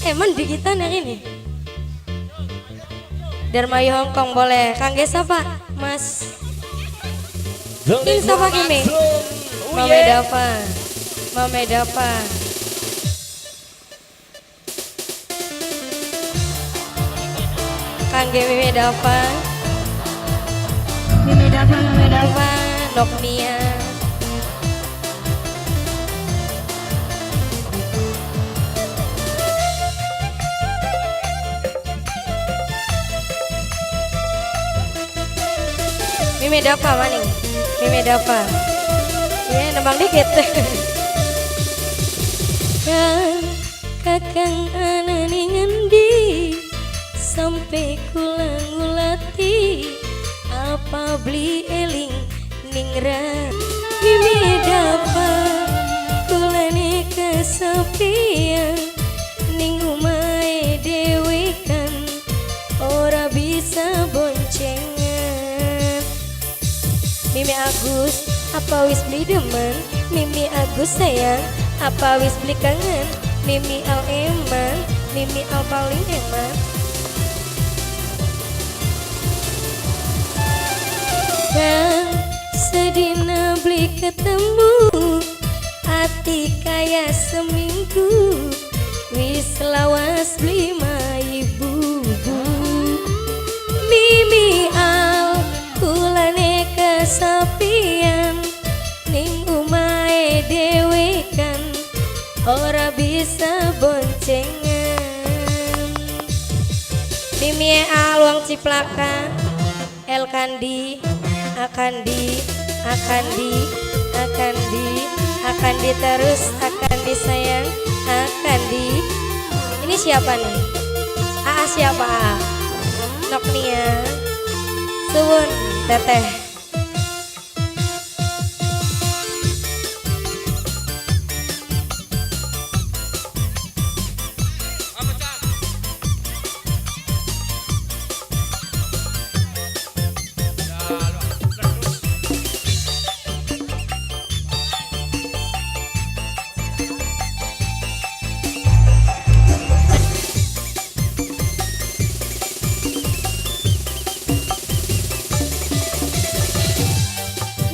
Eman dikitan yang ini. Dermayu Hongkong boleh. Kangge siapa? Mas. Ini siapa kimi? Mame Dava. Mame Dava. Kangge Mime Dava. Mime Dava, Mime Dava, Nokmia. Mime Dava maning. Mime Dava. Iya, nembang dikit. Kang kakang ana ning ngendi sampe kula ngulati apa beli eling ning ra Mime Dava kulane kesepian ning omahe dhewe kan ora bisa boncengan. Mimi Agus apa wis beli demen? Mimi Agus sayang apa wis beli kangen? Mimi al eman, Mimi al paling eman. Kang sedina beli ketemu ati kaya seminggu wis lawas beli mai bubu. Mimi al kulane kesepian ning omahe dhewe kan ora bisa boncengan. Mimi al wong Ciplaka El Kandi akan di akan di akan di akan di terus akan di sayang akan di. Ini siapa nih? AA siapa? AA Noknia suwun teteh.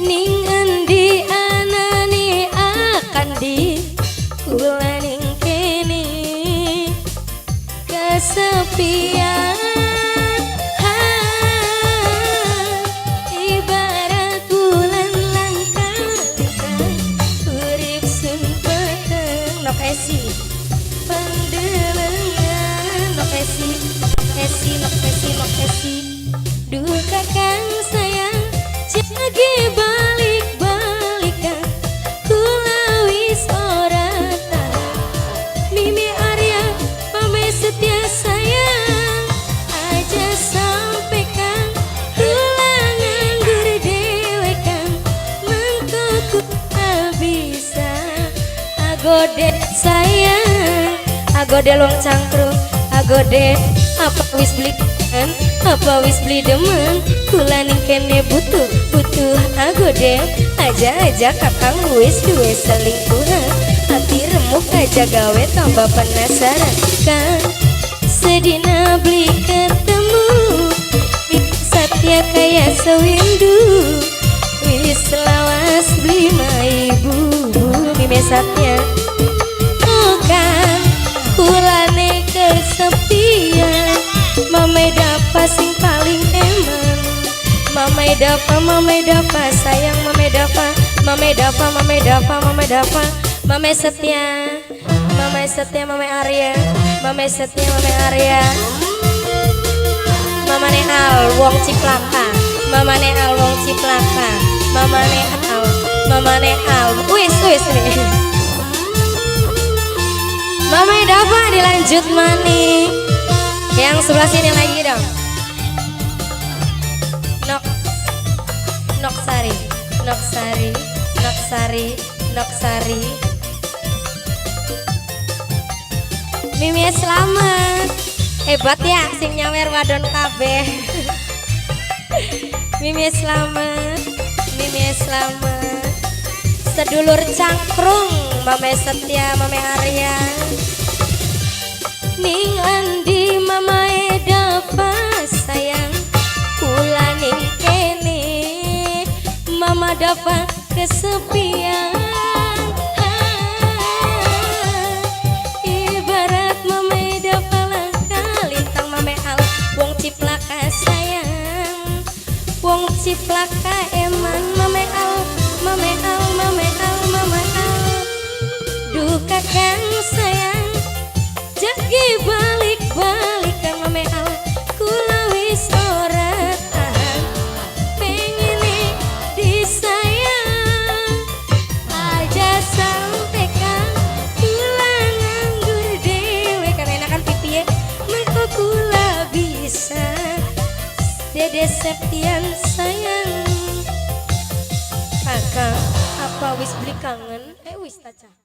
Ning endi anane akan di kula ning kene kesepian ha, ibarat bulan langka urip sun peteng. Nok esi pendelengan nok esi esi nok esi nok esi duh kakang sayang jage balik-balikan kula wis ora tahan. Mimi Arya pamit setia sayang aja sampai kang kula nganggur dhewe kang mengko ku bisa agode sayang agode luang cangkruk agode apa wis beli kan apa wis beli demen kula ning kene butuh butuh agode aja aja kakang wis duwe selingkuhan hati remuk aja gawe tambah penasaran kan sedina beli ketemu satya kaya sewindu wis lawas beli mai bubu. Mime Satya bukan kulane kesepian Mame Dava sing paling eman. Mame Dava, Mame Dava sayang Mame Dava, Mame Dava, Mame Dava, Mame Dava, Mame Setia, Mame Setia, Mame Arya, Mame Setia, Mame Arya. Mamane Al wong Ciplaka, Mamane Al wong Ciplaka, Mamane Al, Mamane Al. Wis wis nih. Mame Dava dilanjut maning. Yang sebelah sini lagi dong. Nok Nok Sari, Nok Sari, Nok Sari, Nok Sari. Mimi selamat. Hebat ya sing nyawer wadon kabeh. Mimi selamat, Mimi selamat. Sedulur cangkrung, Mame Setia, Mame Arya. Ning endi Mamae Dava sayang? Kula ning kene, Mama Dava kesepian. Ibarat Mamae Dava langka lintang. Mame Al wong ciplaka sayang, wong ciplaka eman. Mame Al, Mame Al, Mame Al, Mame Al, duka kang sayang jagi balik-balikan. Mame Al, kula wis ora tahan, pengene disayang. Aja sampe kang kula nganggur dewe kan enakan pipiye mengko kula bisa. Dede Septian sayang, kakak apa wis beli kangen? Eh, wis taca.